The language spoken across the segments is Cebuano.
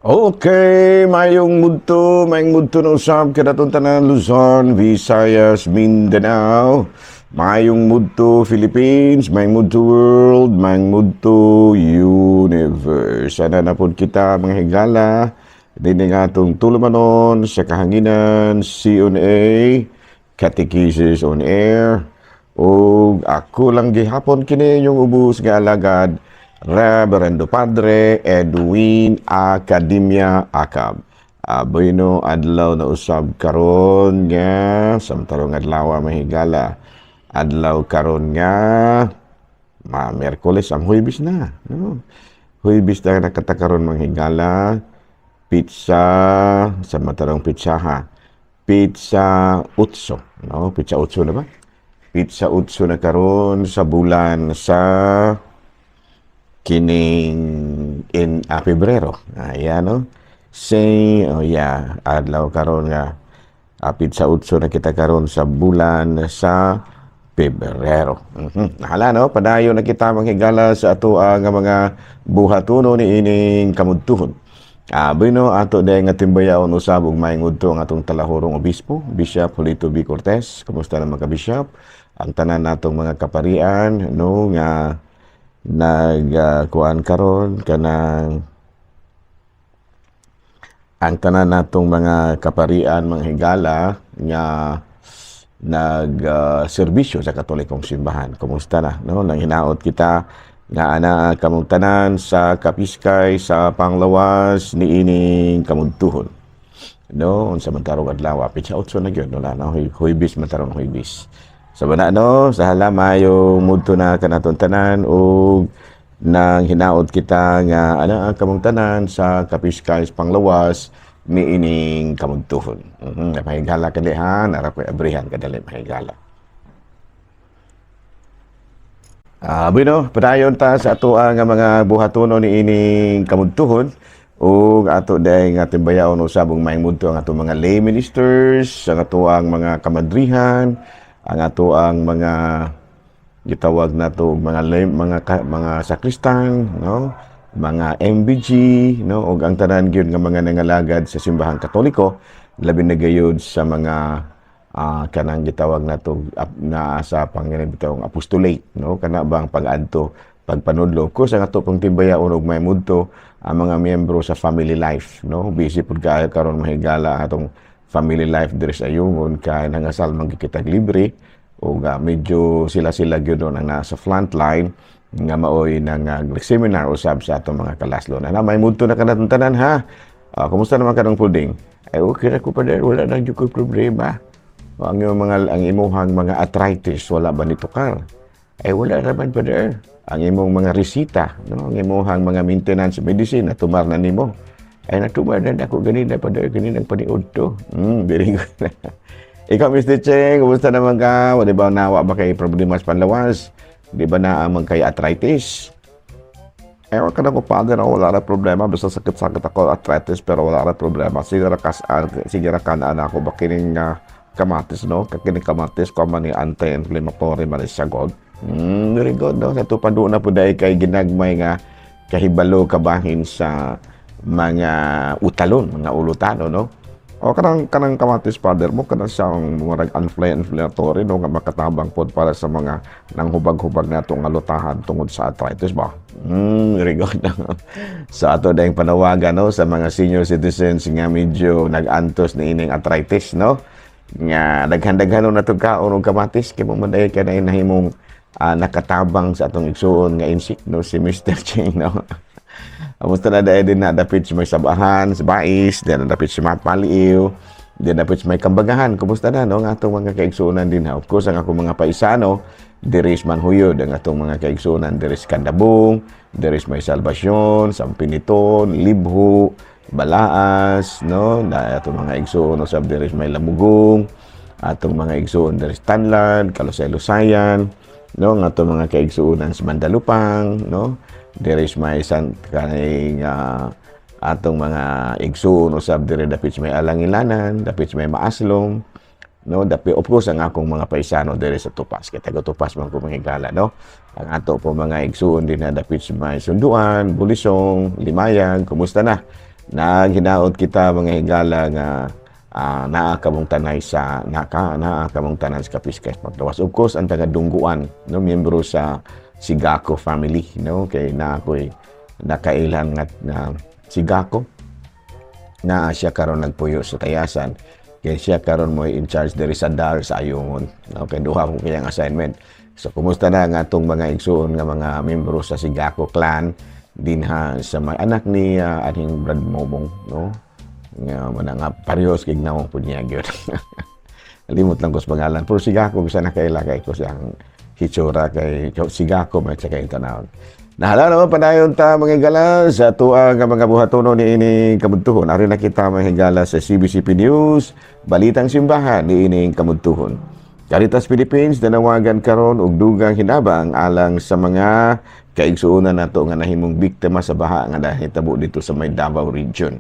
Okay, mayong mudto na usab kanatong tanan, Luzon, Visayas, Mindanao. Mayong mudto Philippines, mayong mudto world, mayong mudto universe. Sana na pod kita, mga higala, dinhi nga atong tulumanon sa kahanginan, CONA, Catechesis on Air. Ug ako lang gihapon kini yung ubos nga alagad, Reverendo Padre Edwin Academia Acab. Bueno, adlaw na usab karon nga samtarong adlaw, mahigala. Adlaw karon nga ma Miyerkules, ang Huwebes na, no? Huwebes na nakata karon, mga higala. Petsa sa matarong petsa ha. Petsa 8, no? Petsa 8 na ba? Petsa 8 na karon sa bulan sa kining in Pebrero. Ayan, no? Say, oh yeah, adlaw karon nga petsa 8 na kita karon sa bulan sa Pebrero. Nahala, no? Padayon na kita, mga higala, sa ato ang mga buhatuno ni ining kamudtuhon. Bueno, ato dahil nga timbayaon usab ug maayong udto ang atong talahurong obispo, Bishop Julito B. Cortez. Kumusta naman ka, Bishop? Ang tanan natong mga kaparian, no, nga nag kuan karon kanang ang tanan natong mga kaparian, mga higala, nga nag serbisyo sa Katolikong simbahan. Kumusta na, no? Nang hinaot kita nga ana kamong tanan sa kapiskay sa panglawas niining kamudtuhon. No, unsa man tarong adlaw, petsa 8 na gyud, no, na no, Huwebes man tarong Huwebes. Sa bana, no, sa hala, mayo mudto na kanaton tanan ug nang hinaot kita nga ana ang kamong tanan sa kapiskay sa panglawas niining kamudtuhon. Mahigala ka ha, nara ko'y abrihan kadali, mahigala. Bueno, padayon ta sa ato nga mga buhatono ni ining kamudtuhon ug ato dahil nga timbayaon usab ug maayong mudto ang atong mga lay ministers, ang ato ang mga kamadrihan, ang ato ang mga gitawag nato mga lay, mga sakristan, no? Mga MBG, no? Ug ang tanan gyud nga mga nangalagad sa simbahang Katoliko, labi na gayud sa mga kanang gitawag nato na sa panginahanglan bitawng apostolate, no, kana bang pag-adto pagpanudlo. Of course, ang ato pong timbayaon og may mudto ang mga miyembro sa family life, no? Busy pud kaayo karon, mahigala, atong family life diri sa Ayungon kay nangasal man kitag libre ug medyo sila-sila gyud ang nasa front line nga maoy nang seminar usab sa atong mga kalaslon. Ana, may mudto na kanatong tanan ha. Kumusta naman kanang pudding? Ay, okay ra ko pa, wala na jud ko problema. O, ang imong mga ang imuhang mga arthritis, wala ba nitukar? Ay, wala raman, Father. Ang imong mga resita, no? Ang imuhang mga maintenance medicine, natumar na nimo? Ay, natumar na ako ganina, Father, ganinang paniud to. Very good. Ikaw, Mr. Cheng, kumusta naman ka? Wala ba nawa ba kay problema sa panlawas? Di ba naa man kay arthritis? Ewan ka na ko, Father, ako wala na problema. Basta sakit-sakit ako, arthritis, pero wala na problema. Sige ra kas, sige ra kanaan ako ba kining kamatis, no? Kining kamatis, ko man ni anti-inflammatory man siya, God. Very good, no? Sa tupad na po dahil kay ginagmay nga kahibalo kabahin sa mga utalon, mga ulutano, no? O kanang kamatis, Father, mo kanang siyang murag anti-inflammatory, no, nga makatabang pod para sa mga nanghubag-hubag nato nga lutahan tungod sa arthritis ba. Very good. So ato dayong panawagan, no, sa mga senior citizens nga medyo nag-antos ni ining arthritis, no? Nga daghan-daghan na itong kaon og kamatis kay mo man dahil ka na nahimong nakatabang sa atong igsuon nga insik, no, si Mr. Cheng, no? Kamusta na dahil din na dapit sa may sabahan, sa bais, din na dapit sa mga paliw, din dapit sa may kambagahan. Kumusta na, no, ang atong mga kaigsuonan din ha? Of course, ang akong mga paisano, diris Manhuyod, ang atong mga kaigsuonan diris Kandabong, diris may Salvacion, Sampiniton, Libho, Balaas, no, na atong mga igsuon usab diris may Lamugong, atong mga igsuon diris Tanlan, Kalusayan, no, ang atong mga kaigsuonan sa Mandalupang, no, diris may san kaning atong mga igsuon usab diri dapit sa may Alangilanan, dapit sa may Maaslong, no, dapit, of course, ang akong mga paisano diri sa Tupas, kay taga Tupas man ko, mga higala, no. Ang ato po mga igsuon din na dapit sa may Sunduan, Bulisong, Limayag, kumusta na? Naghinaot kita, mga higala, nga naa kamong tanay sa naka naa kamong tanan sa Kapiskay Paglawas. Of course, ang taga Dungguan, no, miyembro sa Sigako family, no, kay naa ko'y nakailan nga na Sigako naa siya karon nagpuyo sa Tayasan, kay siya karon mo in charge diri sa DAR sa Ayungon, no, kay duha ko kayang assignment. So kumusta na nga atong mga igsuon nga mga membro sa Sigako clan dinha sa may anak ni anhing Brad Mobong, no, nga mana nga parehas kay nawong pud niya gyud. Limot lang ko sa pangalan, pero Sigako bisa nakaila kay ko siyang hitsura, kay Sigako may tsaka yung tanawon. Nahala naman padayon ta, mga higala, sa tuang nga mga buhatono ni ining kabuntuhon. Ari na kita, mga higala, sa CBCP News, Balitang Simbahan ni ining kabuntuhon. Caritas Philippines nanawagan karon og dugang hinabang alang sa mga kaigsuonan nato nga nahimong biktima sa baha nga nahitabo dito sa may Davao Region.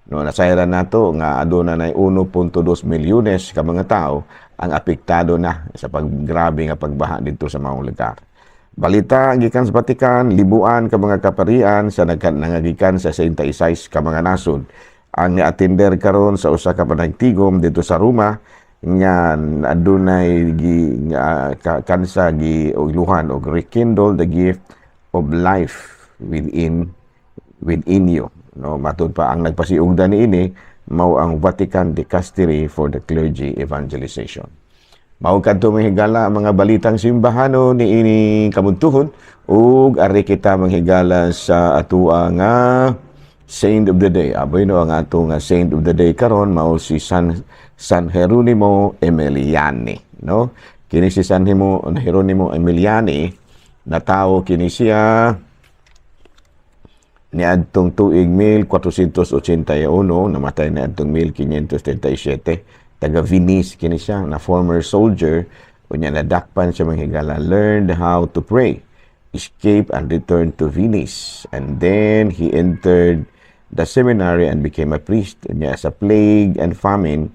No, nasayran nato nga aduna nay 1.2 milyones ka mga tao ang apektado na sa paggrabe nga pagbaha dito sa maong lugar. Balita gikan sa Vatican, libuan ka mga kaparian sa nangagikan sa 66 ka mga nasod ang niatender karon sa usa ka panagtigom dito sa Roma nga adunay gi nga, kansa gi ugluhan og "Rekindle the gift of life within within you", no. Matud pa, ang nagpasiugda niini mao ang Vatican Dicastery for the Clergy Evangelization. Mao kadto, mga higala, ang mga balitang simbahano ni ini kamuntuhon, ug ari kita, mga higala, sa atua nga Saint of the Day. Aboy no, ang ato nga Saint of the Day karon mao si San Geronimo Emiliani, no? Kini si San Geronimo Emiliani, natawo kini siya niadtong tuig 1481, namatay niadtong 1537. Taga Venice kini siya na former soldier. Unya nadakpan siya, mga higala, learned how to pray, escape and returned to Venice, and then he entered the seminary and became a priest. Unya sa plague and famine,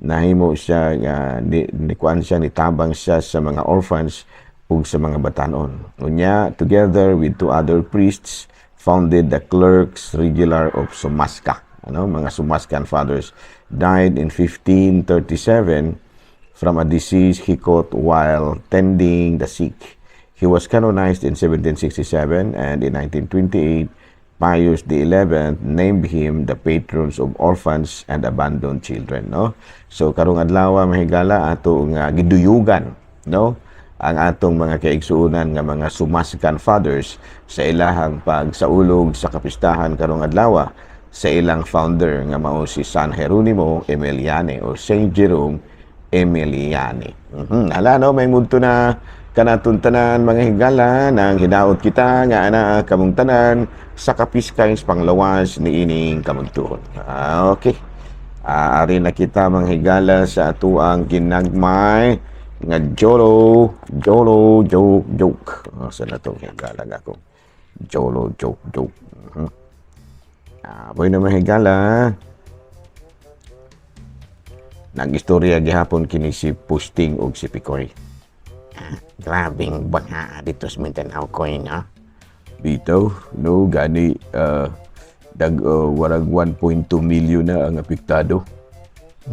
nahimo siya nga ni kuan siya, nitabang siya sa mga orphans ug sa mga batanon. Unya together with two other priests founded the Clerks Regular of Somasca, ano, mga Somascan Fathers. Died in 1537 from a disease he caught while tending the sick. He was canonized in 1767, and in 1928 Pius XI named him the patrons of orphans and abandoned children, no? So karong adlaw, mga higala, ato nga giduyugan, no, ang atong mga kaigsuonan nga mga Somascan Fathers sa ilahang pagsaulog sa kapistahan karong adlaw sa ilang founder nga mao si San Geronimo Emiliani o Saint Jerome Emiliani. Hala no, may mudto na kanaton tanan, mga higala, nang hinaot kita nga ana kamong tanan sa kapiskay panglawas ni ining kamuntuhon. Okay. Ari na kita, mga higala, sa atuang ginagmay nga Jolo, Jolo, joke, joke. Sa na itong higala nga akong Jolo, joke, joke. Boy na, mga higala. Nag-istorya gihapon kini si Pusting og si Pikoy. Grabing baha dito sa Mindanao ko, no? Bitaw, no, gani dag warag 1.2 million na ang apektado.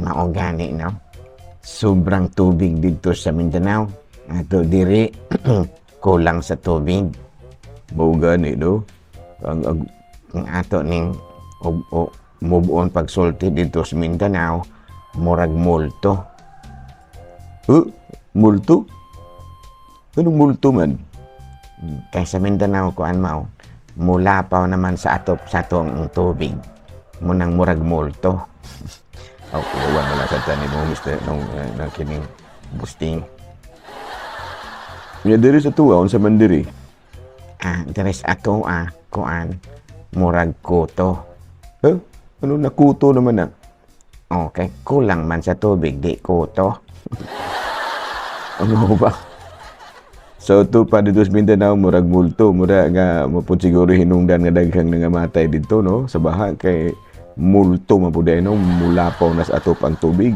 Mao gani, no? Sobrang tubig dito sa Mindanao. Ato diri kulang sa tubig. Mao gani, no? Ang Ang ato ning o, move on pagsulti dito sa Mindanao, murag multo. Huh? Multo? Anong multo man? Kay sa Mindanao kuan mao, mulapaw naman sa atop sa atong ang tubig. Munang murag multo. Oh, kuwan na lang sa tani mo, Mr. Nung Nang kining busting. Nya diri sa tuwa, unsa man diri? Diri sa ato kuan, murag kuto. Huh? Ano nakuto naman na? Okay, kulang man sa tubig, di kuto. Ano ba? So to pa dito sa Mindanao murag multo, mura nga mapud siguro hinungdan nga daghang nangamatay dito, no, sa baha, kay multo man pud no, mulapaw na sa atop ang tubig.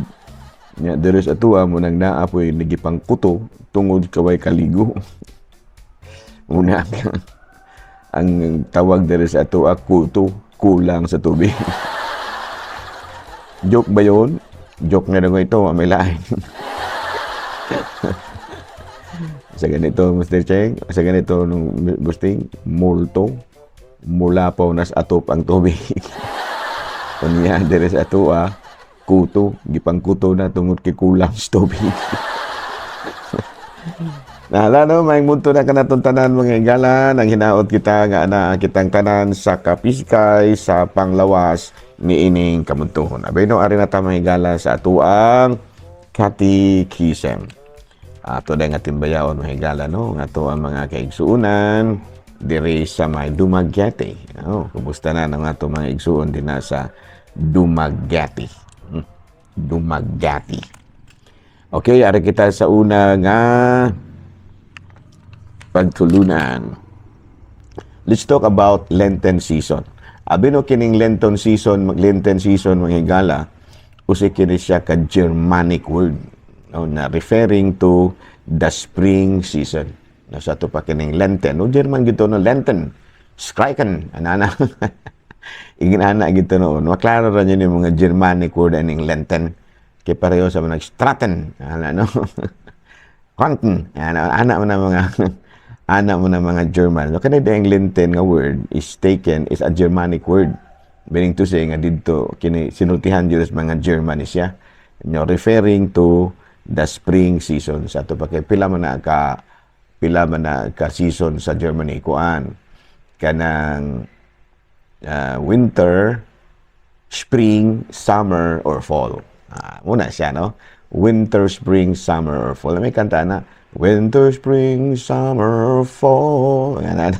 Nya diri sa atuwa mo nang naa poy nagipangkuto tungod kaway kaligo. Una ang tawag diri sa ato kuto. Kulang sa tubig. Joke ba yun? Joke na lang ito, may lain. Sa ganito, Mr. Cheng, sa ganito nung Busting, multo, mulapaw nas atop ang tubig. Unya, dire sa atoa, kuto, gipangkuto na tungod kay kulang sa tubig. Nahala no, may mundo na kanatong tanan, mga higala, nang hinaot kita nga ana kitang tanan sa kapiskay sa panglawas ni ining kamuntuhon. Abay no, ari na ta, mga higala, sa atuang catechism. Ato na nga timbayaon, mga higala, no, nga ato ang mga kaigsuunan diri sa may Dumaguete. Oh, kumusta na ang ato mga igsuon din sa Dumaguete? Dumaguete. Okay, ari kita sa una nga pagtulunan. Let's talk about Lenten season. Abi no, kining Lenten season, mga higala, usa kini siya ka Germanic word, no, na referring to the spring season. No, sa ato pa kining Lenten, no, German gito, no, Lenten, Skriken, anana. Iginana gito noon. Maklaro ra yun yung mga Germanic word aning Lenten. Kay pareho sa mga Straten, ana no. Kanten, ana ana mo na mga German. No, kani ang Lenten nga word is taken is a Germanic word. Meaning to say nga didto kini sinultihan jud sa mga German siya. No, referring to the spring season sa ato pa kay pila man na ka season sa Germany, kuan, kanang winter, spring, summer, or fall. Ah, muna siya, no? Winter, spring, summer, or fall. May kanta na, "Winter, spring, summer, fall." Yan, ano.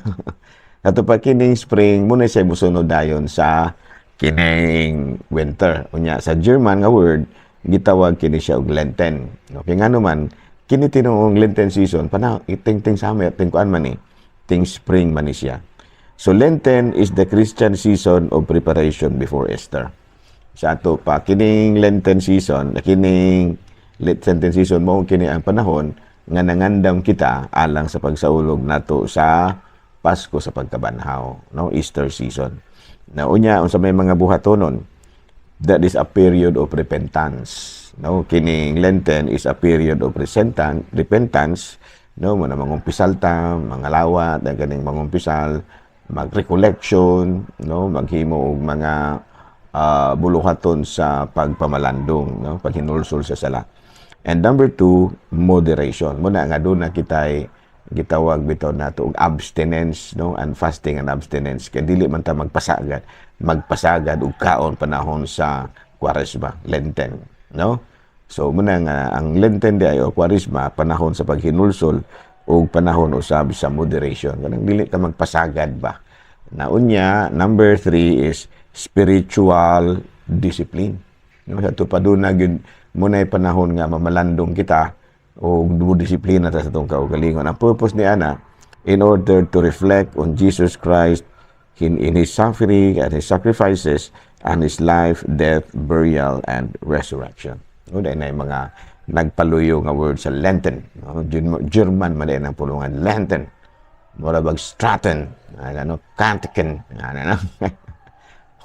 Ato pa kining spring, muna siya musunod dayon sa kining winter. Unya, sa German nga word, gitawag kini siya og Lenten. Okay, nga naman, kini tinuong Lenten season, pana ting ting summer, ting kuan man ni, ting spring man ni siya. So Lenten is the Christian season of preparation before Easter. Sa ato pa kining Lenten season, kining Lenten season mo kini ang panahon nga nangandam kita alang sa pagsaulog nato sa Pasko sa pagkabanhaw, no, Easter season. Na unya, unsa may mga buhatonon? That is a period of repentance. No, kining Lenten is a period of repentance, no, mo na mangumpisal ta, mga lawat, ang kaning mangumpisal, mag-recollection, no, maghimo og mga buluhaton sa pagpamalandong, no, paghinulsol sa sala. And number two, moderation. Muna nga doon na kita'y gitawag bitaw nato og abstinence, no, and fasting and abstinence, kay dili man ta magpasagad og kaon panahon sa Kwaresma, Lenten, no? So muna nga ang Lenten di ay o Kwaresma, panahon sa paghinulsol ug panahon usab sa moderation, kanang dili ta magpasagad ba. Na unya, number three is spiritual discipline, no? Sa ato pa doon na gyud muna'y panahon nga mamalandong kita o disiplina ta sa atong kaugalingon. Ang purpose ni ana, in order to reflect on Jesus Christ in His suffering and His sacrifices and His life, death, burial, and resurrection. No, dahil na yung mga nagpaluyo nga word sa Lenten. No? German man din ang pulungan. Lenten. Mura bag Straten. Ano, Kantiken. Ano, no?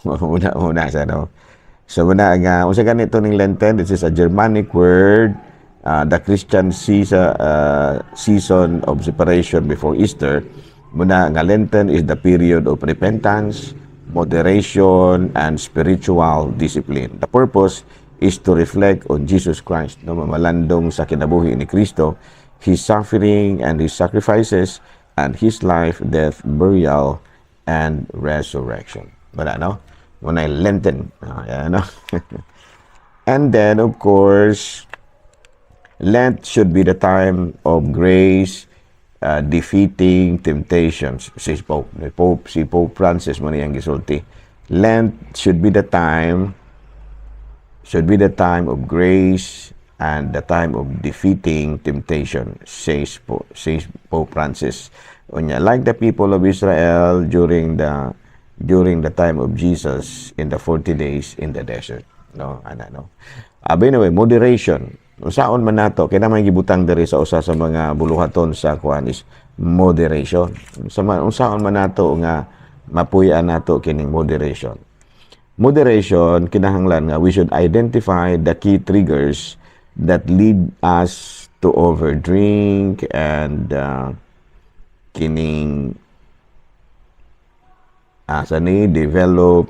Una-una sa no. So muna nga unsa ganito ning Lenten, this is a Germanic word, the Christian season of separation before Easter. Muna nga Lenten is the period of repentance, moderation, and spiritual discipline. The purpose is to reflect on Jesus Christ, no, mamalandong sa kinabuhi ni Kristo, His suffering and His sacrifices, and His life, death, burial, and resurrection. Wala, no? Muna yung Lenten. Ah, yan, no? And then, of course, Lent should be the time of grace, defeating temptations. Si Pope Francis man iyang gisulti. Lent should be the time of grace and the time of defeating temptation, says Pope Francis. Unya, like the people of Israel during the time of Jesus in the 40 days in the desert. No, ana no. But anyway, moderation. Unsaon man nato kay naman gibutang diri sa usa sa mga buluhaton sa kuan is moderation. Sa man unsaon man nato nga Mapuy-an nato kining moderation. Moderation, kinahanglan nga we should identify the key triggers that lead us to overdrink and kining asa ni develop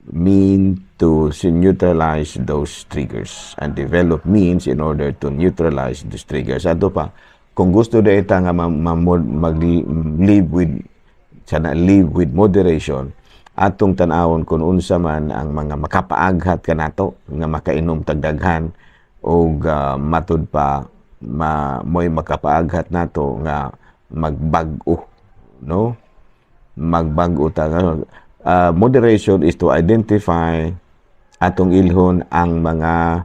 mean to neutralize those triggers and develop means in order to neutralize these triggers. Ato pa, kung gusto diay ta nga mag live with sana, live with moderation, atong tan-awon kung unsa man ang mga makapaaghat kanato nga makainom tag daghan og matud pa ma mo'y makapaaghat nato nga magbag-o, no? Magbag-o ta. Moderation is to identify, atong ilhon ang mga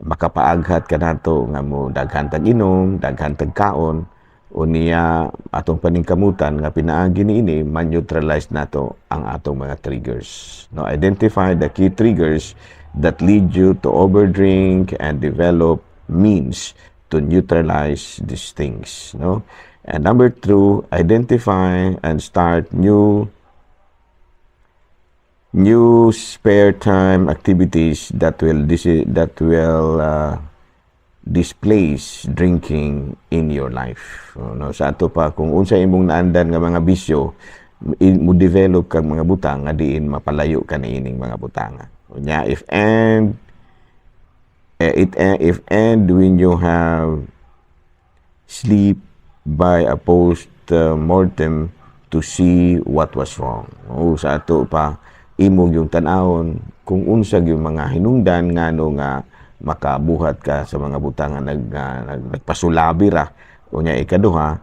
makapaaghat kanato nga mo daghan tag inom, daghan tag kaon. Unya atong paningkamutan nga pinaagi niini man-neutralize nato ang atong mga triggers, no? Identify the key triggers that lead you to overdrink and develop means to neutralize these things, no? And number two, identify and start new spare time activities that will displace drinking in your life. No, sa ato pa, kung unsa imong naandan nga mga bisyo, mo develop kag mga butang nga diin mapalayo ka niining mga butang. Unya if and eh, it eh, if and when you have sleep by a post mortem to see what was wrong. O sa ato pa, imo yung tan-awon kung unsa yung mga hinungdan ngano nga makabuhat ka sa mga butang nga nagpasulabi ra. Unya ikaduha,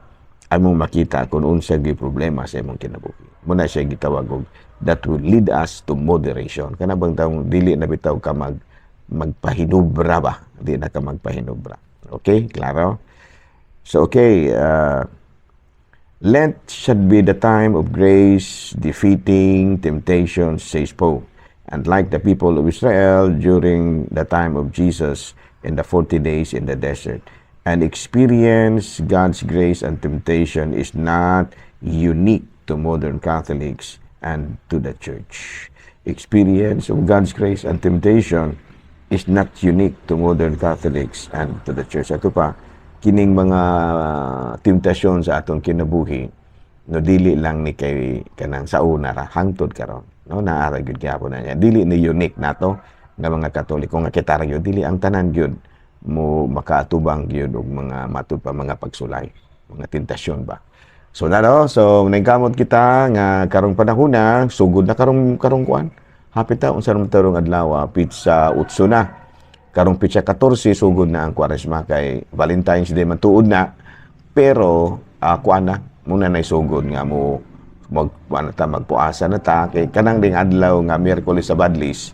among makita kung unsa gyud problema sa imong kinabuhi. Muna siya gitawag og that will lead us to moderation. Kana bang taong dili na bitaw ka magpahinubra ba? Di na ka magpahinubra. Okay, klaro? So okay, Lent should be the time of grace, defeating temptation, says Pope. And like the people of Israel during the time of Jesus in the 40 days in the desert, and experience God's grace and temptation is not unique to modern Catholics and to the Church. Experience of God's grace and temptation is not unique to modern Catholics and to the Church. Ato pa, kining mga temptasyon sa atong kinabuhi, no, dili lang ni kay kanang sa una ra, hangtod karon, no, naara gyud gyapon na niya. Dili ni unique nato nga mga Katoliko nga kita ra gyud, dili, ang tanan gyud mo makaatubang gyud og mga matud pa mga pagsulay, mga tentasyon ba. So na, no, so nagkamot kita nga karong panahon na sugod na karong kuan, hapit ta unsa ron tarong adlaw, petsa 8 na. Karong petsa 14 sugod na ang Kwaresma kay Valentine's Day man tuod na, pero kuan na muna nay sugod nga mo mag kuan na ta, magpuasa na ta, kay kanang ding adlaw nga Miyerkules sa Badlis,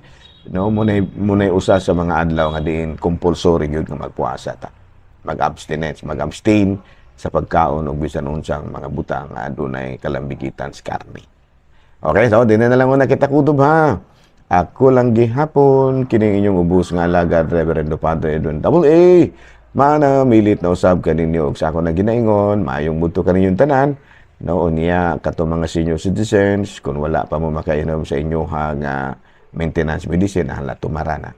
no, munay usa sa mga adlaw nga diin compulsory gyud nga magpuasa ta, mag-abstinence, mag-abstain sa pagkaon og bisan unsang mga butang nga adunay kalambigitan sa karne. Okay, so dinhi na lang muna kita kutob ha. Ako lang gihapon kining inyong ubos nga alagad, Reverendo Padre Edwin Double A. Mana milit na usab kaninyo og sa ako na ginaingon, maayong budto kaninyong tanan. No, unya kato mga senior citizens, kung wala pa mo makainom sa inyo ha nga maintenance medicine, hala tumara na.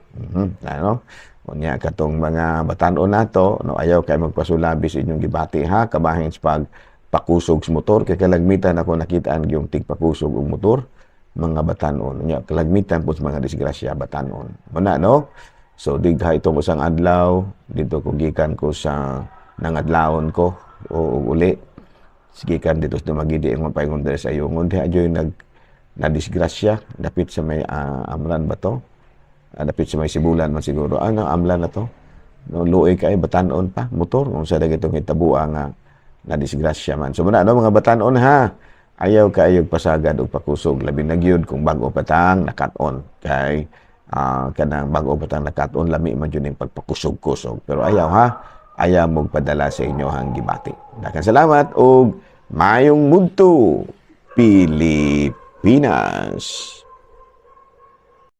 Ano? Unya katong mga batan-on nato, no, ayaw kay magpasulabi sa inyong gibati ha, kabahin sa pag pakusog sa motor kay kalagmitan ako nakitaan yung tigpakusog og motor mga batan-on. Unya kalagmitan po sa mga disgrasya batan-on. Muna, no? So digha itong usang adlaw dito ko gikan ko sa nangadlawon ko o uli. Gikan dito sa Dumaguete ang mapaingon diri sa Ayungon diha adyoy nag na disgrasya dapit sa may Amlan ba to? Dapit sa may Sibulan man siguro. Ano Amlan na to? No, luoy kay batan-on pa motor kung sa dagitong hitabua nga na disgrasya man. So muna, no, mga batan-on ha. Ayaw kaayo pasagad og pakusog, labi na gyud kung bag-o pa tang nakat-on kay kanang bag-o pa tang nakat-on, lami man jud ning pagpakusog-kusog. Pero ayaw ha, ayaw mong padala sa inyo ang gibati. Daghang salamat og maayong mudto, Pilipinas.